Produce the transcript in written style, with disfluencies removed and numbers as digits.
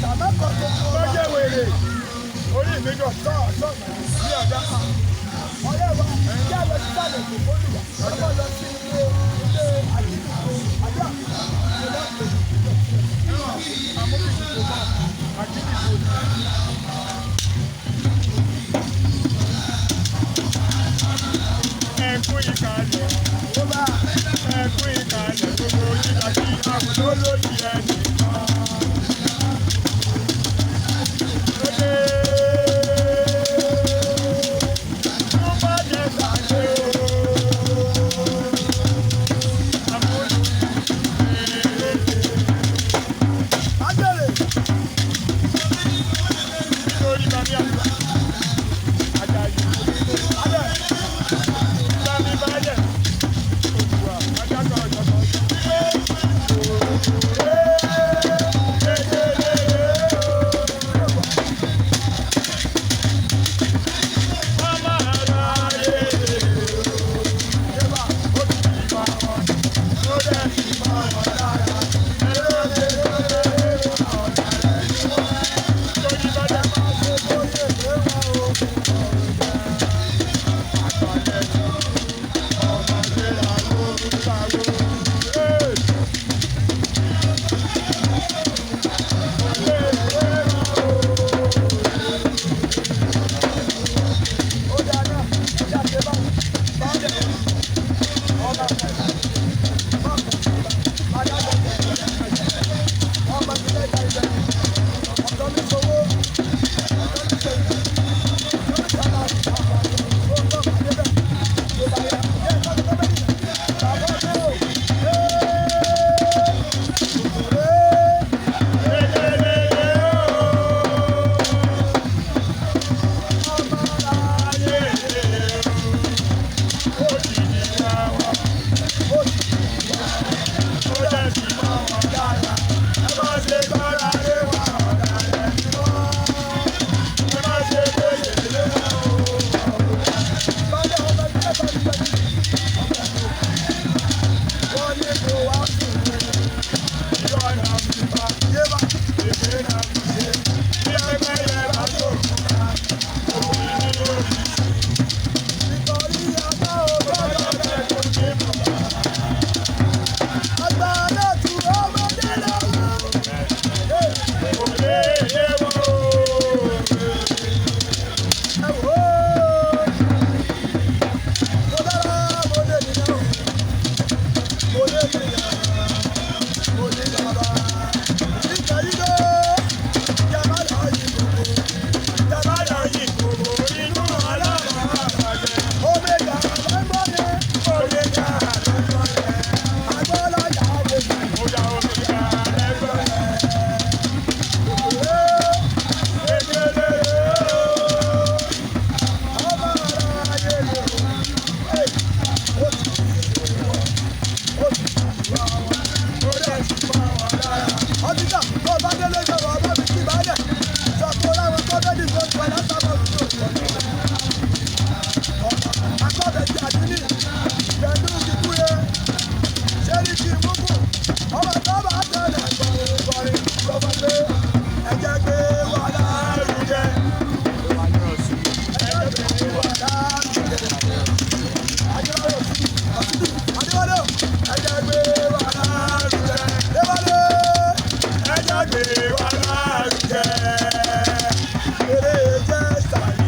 Lọ́jọ́ wèrè orí mi dọ̀ sọ́ọ̀ ní ọ̀dà. Ọ̀rẹ́ wa, kí a lọ sí sàlẹ̀ kò fólùwà, ọmọ lọ sí ilé ilé àjíǹde àdúrà Amúkìtìkò mọ́ àjíǹde. Ẹkún ìkàlẹ̀, ó bá ẹkún ìkàlẹ̀, gbogbo yíyá kí àwọn tó lórí ẹnì kan. Lóde ló bá jẹ sàlẹ̀ o. Àmúlò èrè ájèrè nítorí bàbí àgbà. Àjàyè adẹ bàbí bàjẹ́ òdùwà ajákọ̀ ọ̀jọ̀gbọ́n wípé òòrè kékeré o. Ọmọ aráyé yébà ó ti bá wọn, ó dẹ̀ ti bá wọn lára. Ẹ̀rọ ṣe lóde ọ̀dàlẹ̀ ni wọ́n. Torí bàjẹ́ máa ṣe bóyè pé wọn ò àgbàlẹ̀ ọmọdé làwọn làwọn. ó dáná ẹjá ṣe báyìí báyìí ọba ọba ìbílẹ̀ ìta ìbẹ̀ ọ̀dọ́ mi sowó ọ̀dọ́ mi sèyí ọ̀dọ́ mi sàlá ọ̀gbọ̀n àdébẹ̀ tó bá yá yẹ ìtọ́jú tó bẹ́ẹ̀ bàbá ọ̀dọ́ o bàbá ọba ìbílẹ̀ ìta ìbẹ̀ wọ́n ní kó wá sùn yébà nítorí àgbà ògbọ́dọ̀ bẹ̀. Àgbà náà tu ọmọdé lọ́wọ́. Ẹ wò ó. Mo dára, mo lè nìyẹn o. Mo lè nìyẹn. Mo ní bàbá. Ìgbà yìí ló. Jàmbá lọ yí gbogbo. Jàmbá lọ yí gbogbo. Inú ọlọ́run àbàjẹ́. Omega ló ń gbọ́ yẹn. Omega ló ń gbọ́ yẹn. Agbọ́lájà lè fi. Ọmọ ara ayé lè o. Ó ti ó ti wá wọn. Ó dẹ̀ ti bá wọn lára. Ọ́fíìsà tó bá délé sọ̀rọ̀ ọba mi kí baálẹ̀. Sọ pé láwọn kọ́bẹ́dì tó ń pẹ̀ látàbọ̀ tó ń pọ̀. Akọ́bẹ̀jì àdínì pẹ̀lú kíkúrẹ́ ṣẹ́ríkì múkù. Ọmọ tó bá tẹ̀lé kọrin kọrin lọ́fọ̀ pé ẹ̀jẹ̀ gbé wà lárugẹ. Ẹ̀jẹ̀ gbé wà lárugẹ. Adéwálé Adéwálé ẹ̀jẹ̀ gbé wà lárugẹ. Déwálé Ẹjọ́ gbé wa lárugẹ. eré jẹ́ sàyè.